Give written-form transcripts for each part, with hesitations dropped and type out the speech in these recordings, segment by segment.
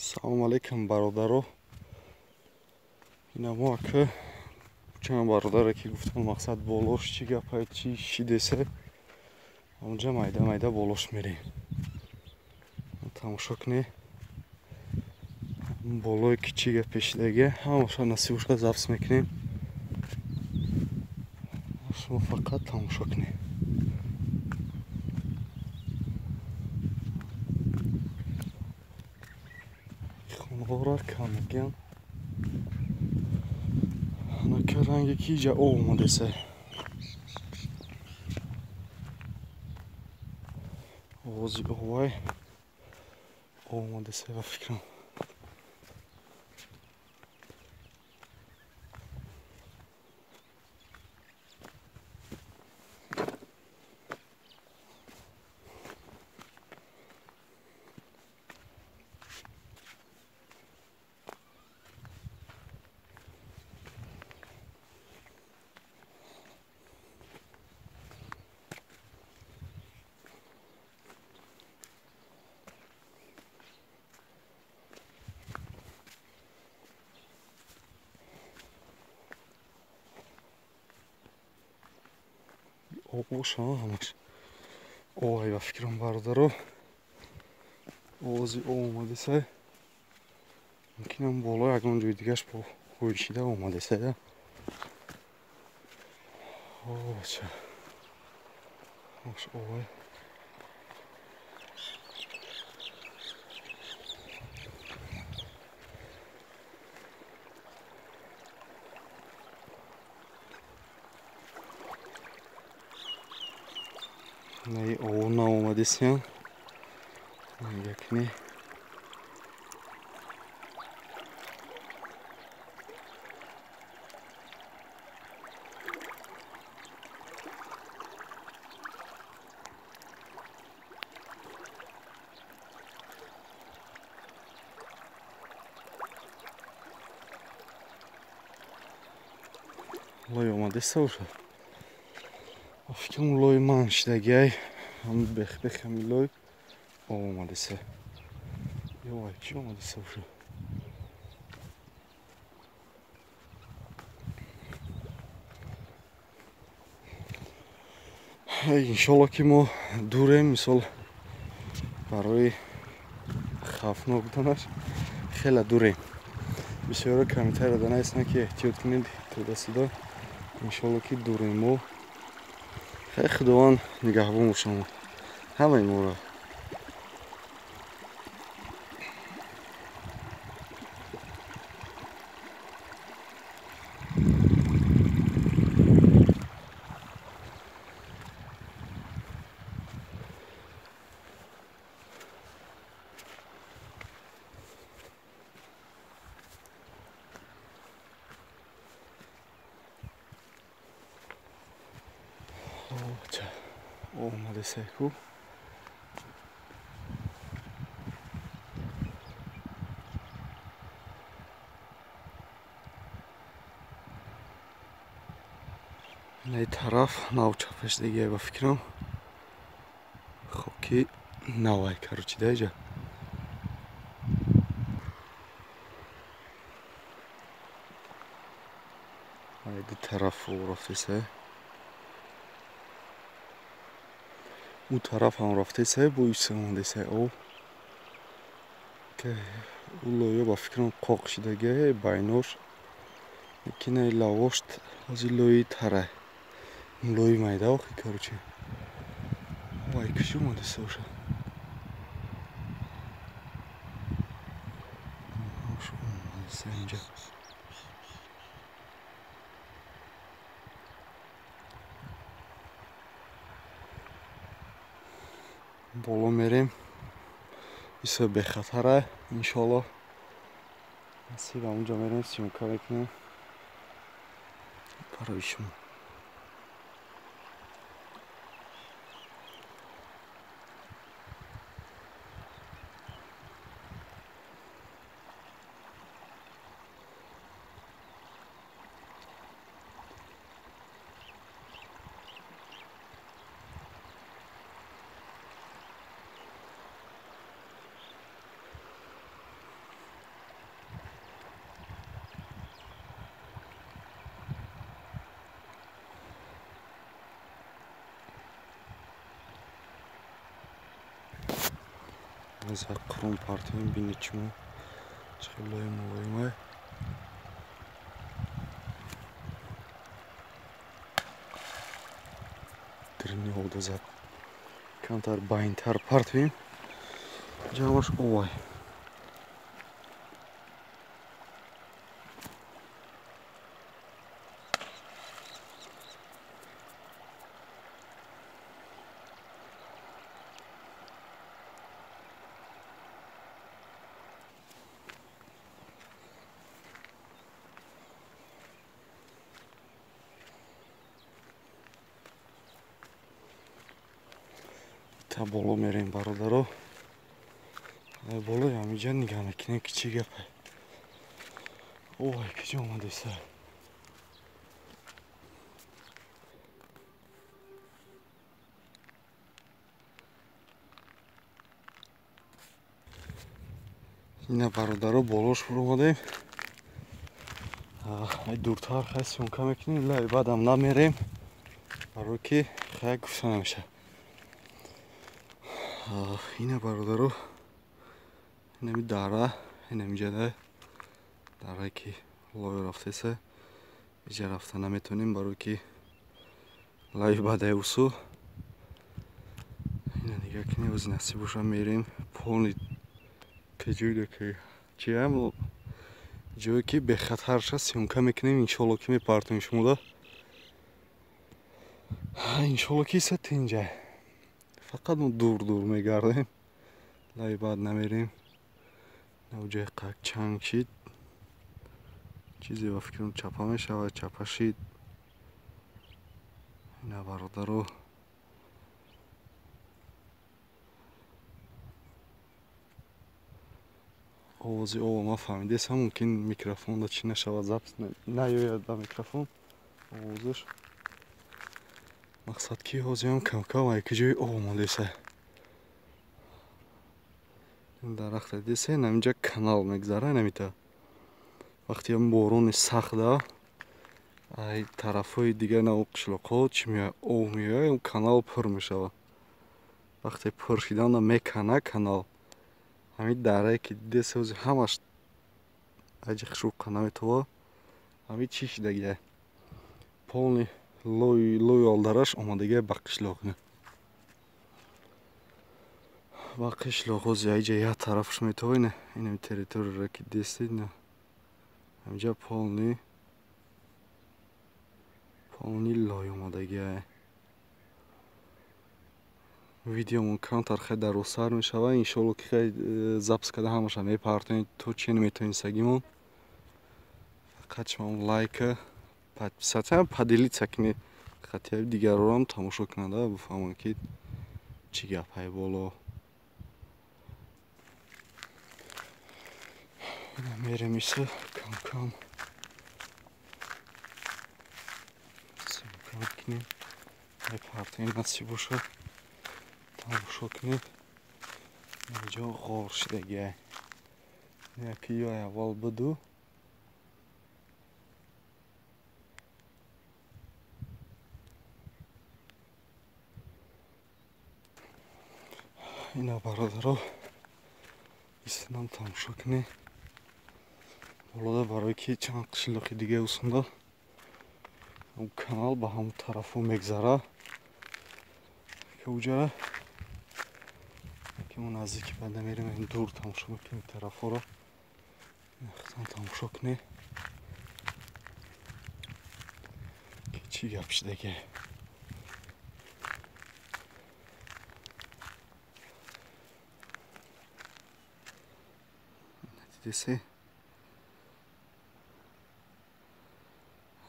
Салом алейкум, бародаро. Ина мо ака чанд бародаре ки гуфтан мақсад болош чӣ гапай, чӣ шидесе, онҷа майда майда болош мерем. Тамошо кунед. Болое ки чӣ гап пешидаге, ҳамаша насибушка запис мекунем. Шумо фақат тамошо кунед. Хонавора камаган. Анака ранге ки иҷа об омадеса. Овози овай об омадеса ба фикрам. Обоша ҳамаш овай ба фикрам, бародаро. Овози об омадеса. Мумкинам боло ягон ҷои дигаш бо ҳоишида омадеса. Бача, ҳамаш овай. Наи ово наомадесиям. Якне. Лой омадеса уже. Фикрам лои ман шидагиай. Ҳам бех-бех ҳами лой об омадеса. Ёвай, чӣ омадеса уже? Иншолло ки мо дурем, мисол барои хавфнок буданаш хеле дурем. Бисёро комментария данаистанд ки эҳтиёт кунед туда-сюда. Иншолло ки дурем мо. Хеле Худованд нигаҳбон бошам ҳамаи моро. Омадеса ку. Инаи тараф нав чапашдагиай ба фикрам. Хоки навай, короче, да иҷа. Ай ду тараф рафтеса. У тараф ҳам рафтеса, бо иса омадеса об. У лоё ба фикрам қоқ шидагиай байнош. Лекин лавошт ҳози лои тарай. Лои майда охи, короче. Вай, куши омадеса уша. Омадеса инҷа. Боло мерем. Исо бехатара, иншолло. Насиб онҷо мерем, съёмка мекунем барои шумо. Аз қурон партоем, бинед чимо чӣ хел лои мулоимай. Дрини обда зад. Камтар байнтар партоем. Ҷамаш овай. Та боло мерем, бародаро. Болои ҳамиҷа нигаҳ мекунем, ки чӣ гапе. Ой, киҷо омадеса. Ина, бародаро, болош фуромадем. Ай дуртар хай съёмка мекунем, лай баъдам намерем, барое ки хай гуфта намешавад. Ина, бародаро, инами дара, инамиҷада дарае ки лой рафтеса, иҷа рафта наметонем, барое ки лайи баъдаи усу. Ина нигаҳ кунем, ози насиб боша мерем полный киҷоида ки чиам ҷое ки бехатар ша съёмка мекунем, иншолло ки мепартоем шумода. Иншолло ки иса тинҷа. Фақат мо дур дур мегардем, лайи баъд намерем. Ҷои қак чанг шид, чизе ба фикрам чапа мешавад, чапа шид. Ина, бародаро, овози ова ман фаҳмидесам, мумкин микрофонда чӣ нашавад, запись наёяд ба микрофон овозаш. Мақсад ки ҳозирам камкам ай ҷои об омадеса. Дарахта десе, инаминҷа канал мегзара, инамита. Вақте борони сахт да, ай тарафҳои дигар нав қишлоқҳо чӣ меояд, об меояд, канал пур мешавад. Вақте пур шиданда мекана канал. Ҳамин дарае ки дидесе, ҳозир ҳамаш аҷи хушуқа наметова. Ҳамин чӣ шидагия? Полный лою алдараш омадагия ба қишлоқ. Ба қишлоқ ҳозир аиҷа як тарафаш метова, ина инами территорияро ки дидесед, ина ҳаминҷа полный лой омадагия. Видеомон камтар хай дарозтар мешавад, иншолло ки хай запись карда ҳамаша мепартоем, то чи наметавонем сагимон. Фақат шумо лайка, подписаться, поделиться кунед, хатиаи дигарорам тамошо кунанд, бифаҳманд ки чӣ гапҳай боло. Мерем иса кам-кам съёмка мекунем, мепартоем, насиб бошад, тамошо кунед. Инҷо ғор шидагия. Яки ё аввал буду. Ина, бародаро, истинам тамошо кунед. Болода барое ки чанд қишлоқи дига усунда канал ба ҳамон тарафо мегзара, ки уҷа ки мо наздики баъд намерем, дур тамошо мекунем тарафҳоро. Худтон тамошо кунед ки чӣ гап шидаги. Дидесе,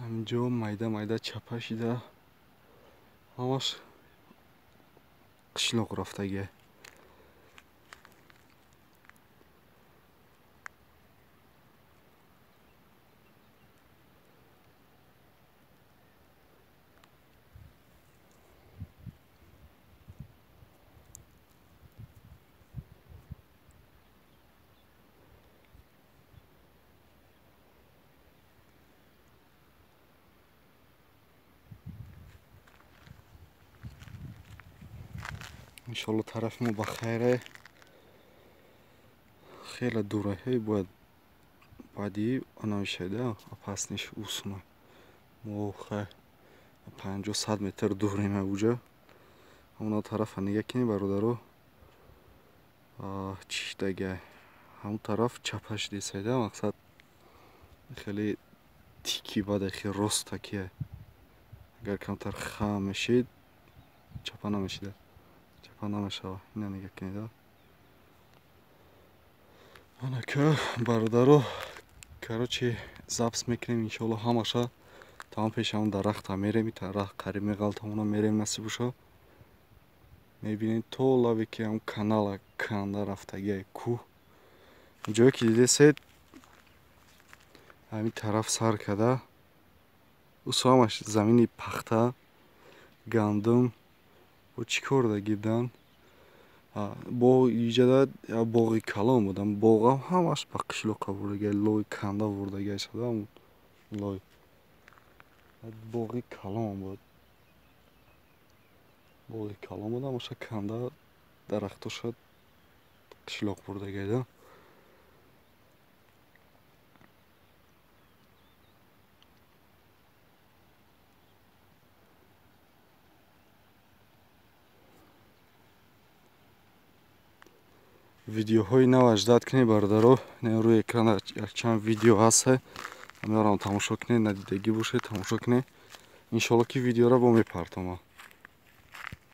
ҳаминҷо майда майда чапа шида, ҳамаш қишлоқ рафтагия. Иншолло тарафи мо ба хайре. Хеле дураҳои бояд баъди анавишайда опасниш усуна. Мо хай 50-100 метр дурем уҷа. Ҳамона тарафа нигаҳ кунед, бародаро. Чӣ дага? Ҳамон тараф чапаш десайда, мақсад хеле тики бада, хеле рост такия. Агар камтар хам мешид, чапа намешида. Чапа намешава. Ина нигаҳ кунед. Анака бародаро, короче, запись мекунем иншоалло ҳамаша. Тамом пеши ҳамон дарахта мерем, и дарахт қариб меғалтамона мерем, насиб боша. Мебинем то лаве ки ҳам канала канда рафтагиай кӯҳ. Ҷое ки дидесед, ҳамин тараф сар када, усо ҳамаш замини пахта, гандум, бо чӣ кор дагидан? Бо иҷада боғи калон будам, боғам ҳамаш ба қишлоқа бурдагиай, лой канда бурдагиай шуда ҳамон лой. Боғи калон буд. Боғи калон буд, ҳамаша канда дарахтоша қишлоқ бурдагиай да. Видеоҳои нав ждать кунед, бародаро. Рӯи экран якчанд видео ҳаст, ҳаминро тамошо кунед, надидагӣ бошед, тамошо кунед. Иншоалло ки видеоро бо мепартома.